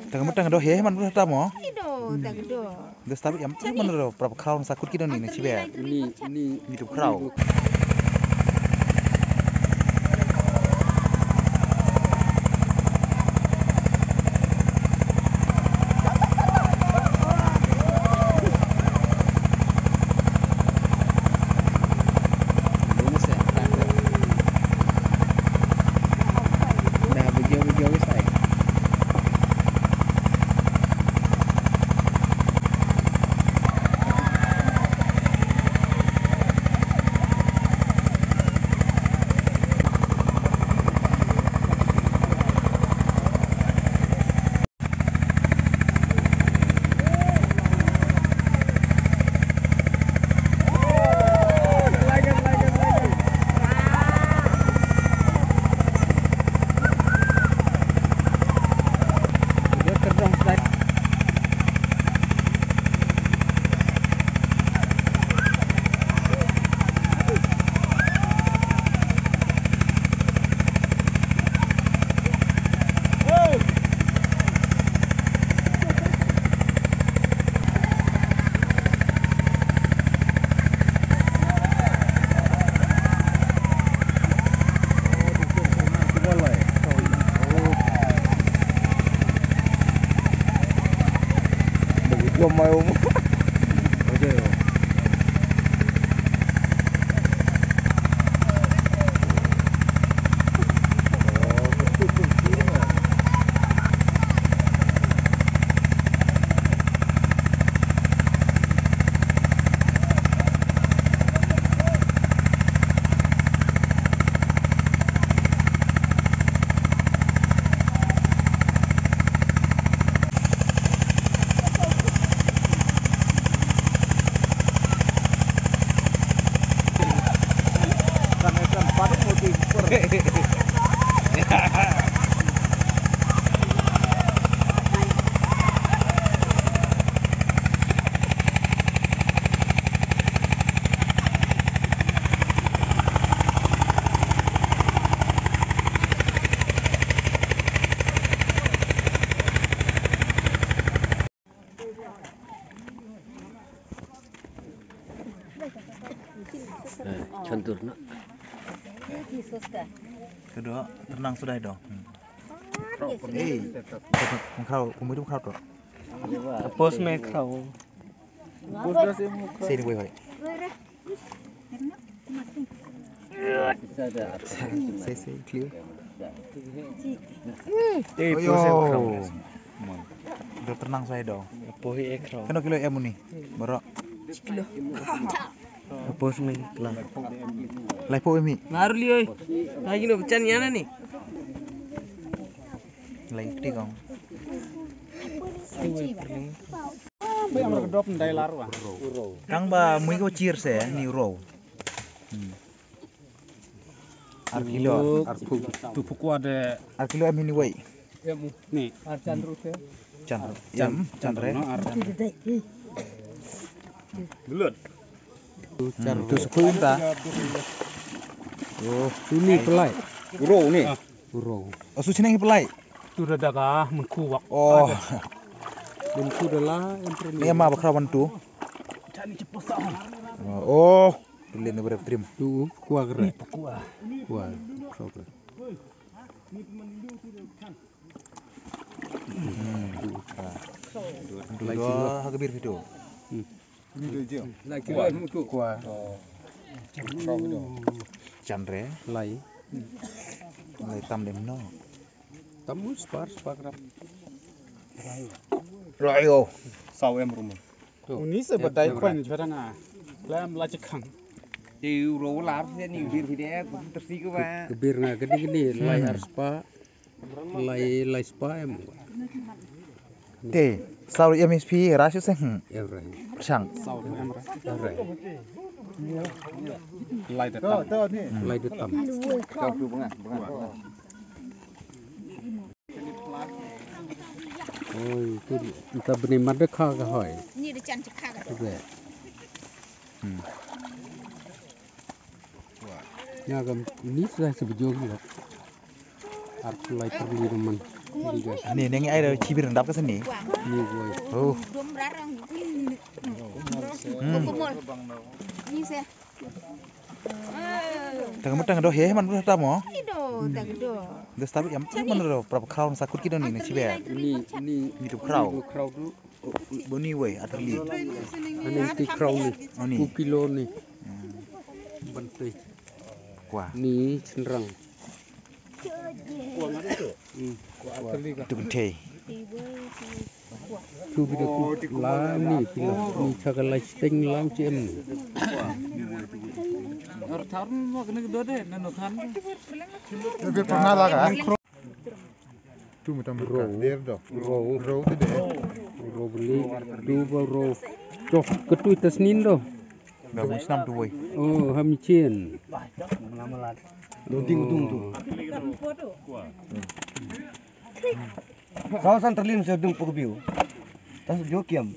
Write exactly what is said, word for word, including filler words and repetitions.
Tang mo tang do he man bro tamo. Ido tang do. Des tapi em man do prap crown sakut kido ni ni chibe. Ni ni ni tu crown. Chandur na. Kedo ternang sudah do. Hmm. Eh, pengkrau, pemui tu pengkrau tu. Pos me krau. Sini boy hoi. Sini, sini, clear. Eh, pos me krau. Dah ternang saya dong. Pos me krau. Kena kilo em ni. Barak. Kilo. Pos me kla. Lai pos me. Ngaru li oi. Lagi no becan yana ni. Lai peti kong. Tang ba mui ko chir se ni ro. Hmm. Ar kilo. Ar phu. Tu phu kwa de. Ar kilo em ni wei. Ni. Ar chan ru se. Chan ru. Em, chan re. Belut. Hmm, tu sepuluh ta. Oh, tu ni pelai. Uro ni. Uro. Oh, su chineng pelai. Tu da daga mengku wak. Oh. Mengku da la em. Ni ma bakra bantu. Jani cepos ta. Oh. Tu le ni berep trim. Tu kwa kre. Kwa. Kwa kre. Hmm. Lai kilo ha ka bir phi tu. Hmm. Lai kilo mutu. Kwa. Chan re. Lai. Lai tam dem no. Tam mu spar spar krap. Rayo. Saw em rumun. Uni se batai kwan jodang a. Lam la chikang. Ti uro lar se ni bir phi de tersi ko ba. Kebir nga gedi gedi lai ar spa. Lai, lai spa em. Te, saw em sp ra shu seng. Em ra. Sang. Saw em ra. Em ra. Lai da tam. Lai da tam. Oi, tu ta bne madakha ka hoi. Ni da chan chakha ka. Tu be. Hmm. Nga kam ni sa sa video ki. Ar phew lai tylli ruh man. Ani neng ai da chibir dap ka sini. Ni woi. Oh. Hmm. Tang mo tang do he man bro tamo. Ido tang do. Dos tabi yam tu man do pra khraw sa kut ki do ni na chibe. Ni ni ni tu khraw. Ni tu khraw tu. Boni wei atali. Ani ti khraw ni. Ani. Ku kilo ni. Ban ti. Kwa. Ni chenrang. Tu kentei. Tu bi da ku la ni pila ni chaga la steng lam chem. Ar tharun mo kene do de nanu khan. Tu bi pernah la ka. Tu mata mata der do. Ro. Ro tu de. Ro beli. Tu ba ro. Chok ketu tasnin do. Ga mu snam tu woi. Oh, ham chen. Dung ting dung tu. Saw san terlin se dung pok biu. Tas jo kiam.